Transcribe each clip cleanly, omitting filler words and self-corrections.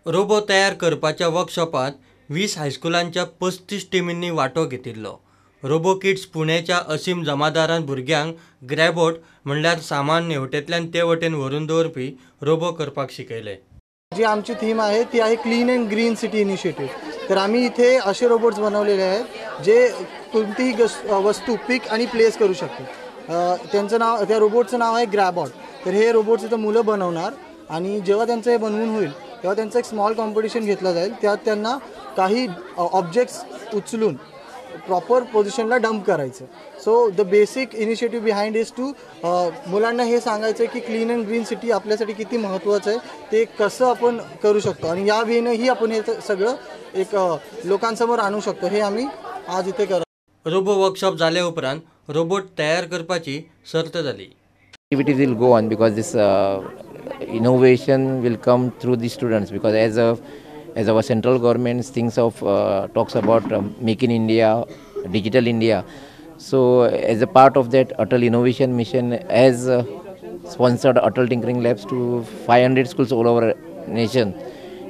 Robo तयार करपाच्या वर्कशॉपांत 20 हायस्कुलांच्या 35 टिमींनी वांटो घेतिल्लो. रोबो किड्स पुण्याच्या असीम जमादारान भुरग्यांक ग्रॅबोट म्हणल्यार सामान हेवटेंतल्यान ते वटेन व्हरून दवरपी रोबो करपाक शिकयले. जी आमची थीम आहे ती आहे clean and green city initiative. तर आम्ही इथे असे रोबोट्स बनवलेले आहेत जे कोणतीही वस्तू पिक आणि प्लेस करू शकते. त्यांचं नाव, त्या रोबोटचं नाव आहे ग्रॅबॉट. तर हे रोबोट्स इथं मुलं बनवणार आणि जेव्हा त्यांचं हे बनवून होईल तेव्हा त्यांचं एक स्मॉल कॉम्पिटिशन घेतलं जाईल. त्यात त्यांना काही ऑब्जेक्ट्स उचलून प्रॉपर पोझिशनला डंप करायचं. So the basic initiative behind is to मुलांना हे सांगायचं की क्लीन अँड ग्रीन सिटी आपल्यासाठी किती महत्त्वाचं आहे, ते कसं आपण करू शकतो आणि या वेनंही आपण हे सगळं एक लोकांसमोर आणू शकतो, हे आम्ही आज इथे करत. रोबो वर्कशॉप जाले उपरांत रोबोट तयार करपाची सर्त जाली. Activities will go on because this innovation will come through the students, because as our central government thinks of talks about Make in India, Digital India. So as a part of that, Atal Innovation Mission has sponsored Atal Tinkering Labs to 500 schools all over nation,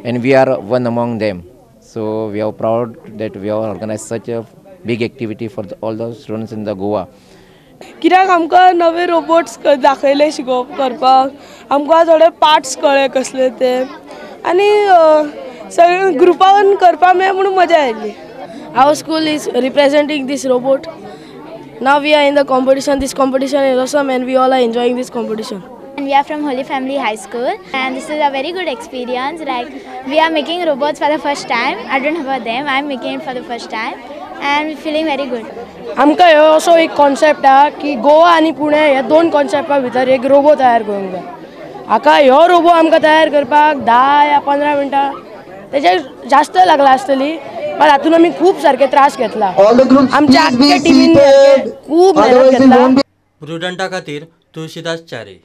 and we are one among them. So we are proud that we have organized such a big activity for all the students in the Goa. कित्याक आमकां नवे robots दाखयले शिकोवप करपाक, आमकां थोडे parts कळ्ळे कसले ते आनी सगळे ग्रुपान करपाक मेळ्ळें म्हणून मजा आयली. Our school is representing this robot. Now we are in the competition. This competition is awesome and we all are enjoying this competition. And we are from Holy Family High School and this is a very good experience. Like, we are making robots for the first time. I don't know about them. I am making it for the first time and we're feeling very good. आमकां ह्यो असो एक concept आहा की गोवा आनी पुणे ह्या दोन कॉन्सेप्टा भितर एक रोबो तयार करूंक जाय. हाका ह्यो रोबो आमकां तयार करपाक 10 या 15 मिनटां तेजे जास्त लागला आसतली, पण हातून आमी खूब सारके त्रास घेतला. आमच्या आख्ख्या टिमीन खूब मेहनत घेतला. प्रुडंटा खातीर तुळशीदास च्यारी.